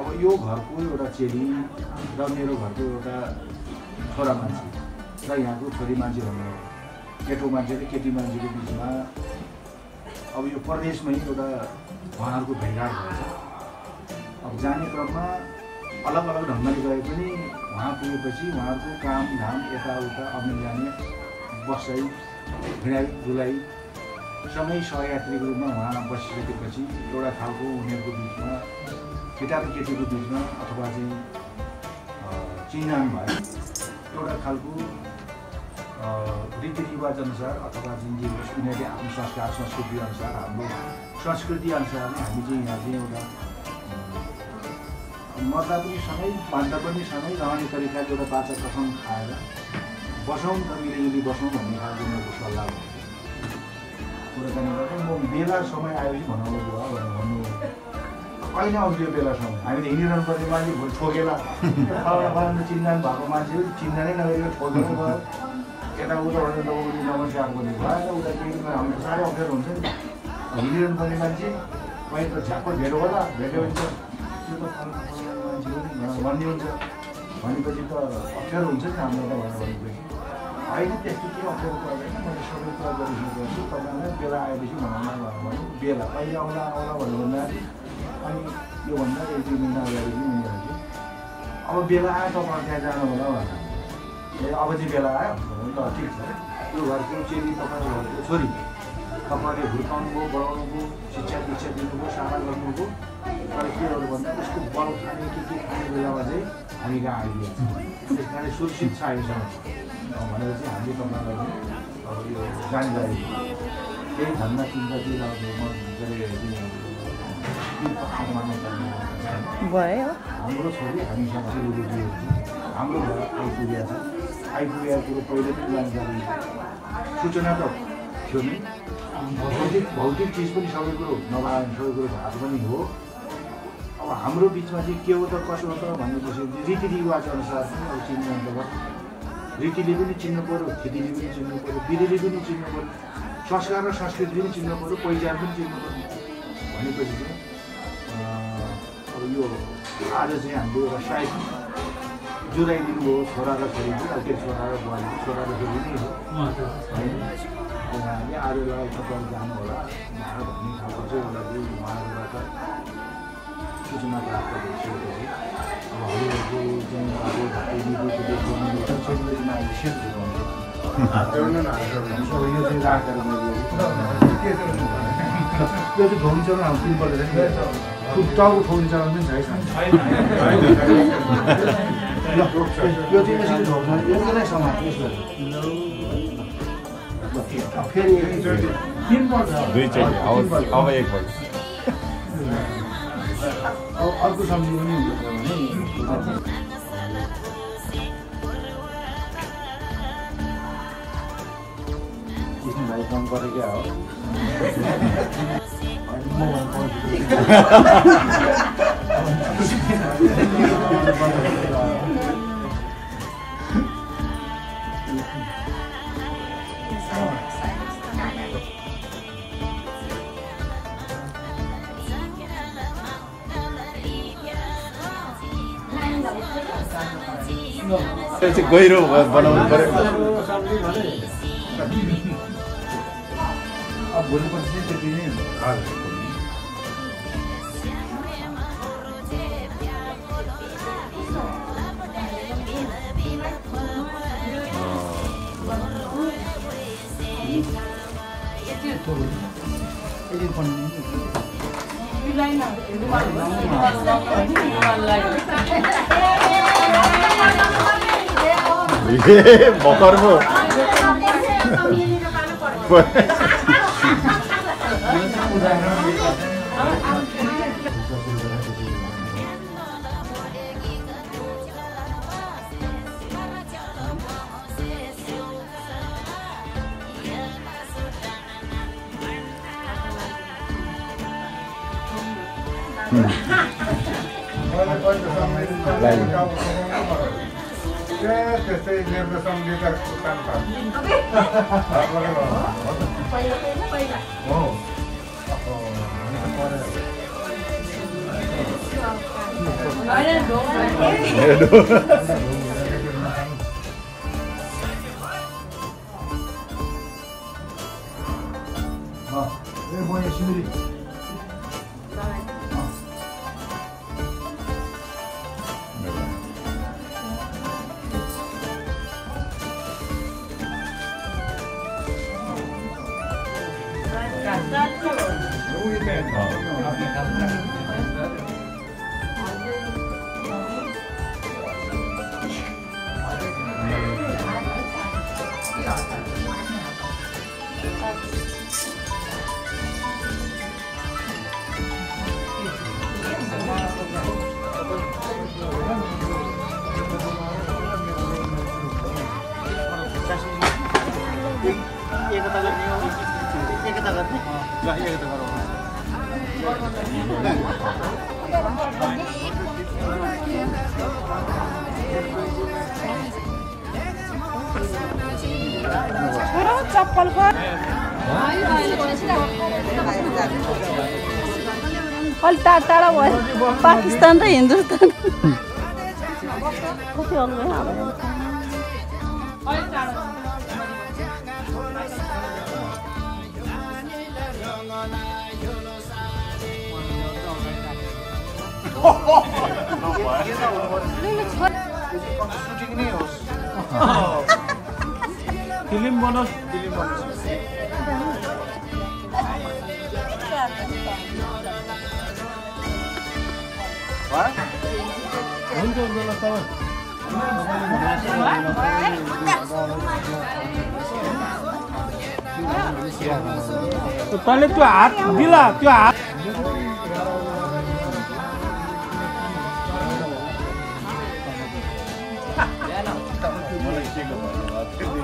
अब यो घरको एउटा चेली र मेरो घरको एउटा छोरा मान्छे र यहाँको छोरी मान्छे भन्नु केटो मान्छे र केटी मान्छेको बिचमा अब यो परदेशमै एउटा उहाँहरूको भेटघाट भएछ। अब जाने क्रममा अलग अलग ढङ्गले गए पनि वहाँ पुगेपछि उहाँहरूको काम धाम यताउता आउने जाने बसाइ हिँडाइ डुलाइ सँगै सहयात्रीको रूपमा उहाँ बसिसकेपछि एउटा खालको उनीहरूको बिचमा केटा र केटीको बिचमा अथवा चाहिँ चिन्जान भयो। एउटा खालको रीतिरिवाज अनुसार अथवा चाहिँ जे उनीहरूले आफ्नो संस्कार संस्कृति अनुसार हाम्रो संस्कृति अनुसार नै हामी चाहिँ यहाँ चाहिँ एउटा मर्दा पनि सँगै बाँध्दा पनि सँगै रहने तरिकाले एउटा बाचा कसम खाएर बसौँ र मिलिजुली बसौँ भन्ने खालको मेरो सल्लाह भयो। कुराकानी गर्दा म बेला समय आएपछि भनाउनु भयो भनेर भन्नु कहिले आउँछ यो बेला समय हामीले हिँडिरहनु पर्ने मान्छे भोलि ठोकेला फलाना चिन्जान भएको मान्छे चिन्जानै नगरेर ठोकेर गयो यताउता भनेर दबाउने नमस्कार गर्ने भएर उता केही हाम्रो साह्रै अप्ठ्यारो हुन्छ नि। हिँडिरहनु पर्ने मान्छे कहीँ त झ्याप्प भेट होला भेट्यो भने त त्यो त मान्छे हो भन्ने हुन्छ भनेपछि त अप्ठ्यारो हुन्छ नि हाम्रो त भनेर भनेपछि होइन त्यस्तो केही अप्ठ्यारो पर्दैन मैले सबै कुरा गरिसकेको छु तपाईँलाई बेला आएपछि भनौँला भन्नु बेला कहिले आउला आउला भन्नु भन्दाखेरि अनि योभन्दा एक दुई महिना अगाडि चाहिँ उनीहरू अब बेला आयो तपाईँ त्यहाँ जानु होला भनेर ए अब चाहिँ बेला आयो त ठिक छ यो घरको चेली तपाईँ घरको छोरी तपाईँले हुर्काउनुभयो बढाउनुभयो शिक्षा दीक्षा दिनुभयो सामान गर्नुभयो तर के गर्नु भन्दा उसको बल खाने के खाने बेलामा चाहिँ हामी कहाँ आइदिन्छ त्यस कारणले सुरक्षित छ अहिलेसम्म भनेर चाहिँ हामीले तपाईँलाई अब यो जानकारी केही धन्दा चिन्ता केही भयो हाम्रो छोरी हामीसँग चाहिँ हाम्रो घर आइपुगेको छ आइपुगेको कुरो पहिले पनि जानकारी सूचना त थियो नै भौतिक चिज पनि सबै कुरो नभए सबै कुरो भएको पनि हो। अब हाम्रो बिचमा चाहिँ के हो त कसो हो त भनेपछि रीतिरिवाज अनुसार पनि अब चिन्नु पर्छ रीतिले पनि चिन्नु पऱ्यो खेतीले पनि चिन्नु पऱ्यो विधिले पनि चिन्नु पऱ्यो संस्कार र संस्कृति पनि चिन्नु पऱ्यो पहिचान पनि चिन्नु पऱ्यो भनेपछि चाहिँ अब यो आज चाहिँ हाम्रो एउटा साइड जुदाइदिनु भयो छोरा र छोरी चाहिँ अब के छोरा र बुहारी छोरा र छोरी नै हो होइन उहाँहरूले आजलाई तपाईँ जानु होला भनेर भन्ने खालको चाहिँ उसलाई उहाँहरूबाट सूचना प्राप्त भइसकेपछि अब हरिहरूको चाहिँ अब सेलिब्रेटीमा अहिले सेट हुनुहुन्छ यो चाहिँ राखेर यो चाहिँ धोनी चलाउनु हाम्रो तिनपल्ट खुब टाउको ठोक्ने चलाउनु पनि छैन यो चाहिँ यसरी ढोक्छ यो नै समाज फेरि तिनपल्ट अब एकपल्ट अर्को सम्झिनु पनि हुन्छ कृष्ण भाइ काम गरेको हो चाहिँ गहिरो बनाउनु पर्यो अब भोलिपर्सि चाहिँ त्यति नै भर्खर पो त्यस्तै लेप्रो सङ्गीतको काम छ हो म यहाँ सिमिरी चप्पल अलि टाढा टाढा भयो पाकिस्तान र हिन्दुस्तान कति फिल्म बनोस् तैँले त्यो हात दिला त्यो हात मलाई के गर्नु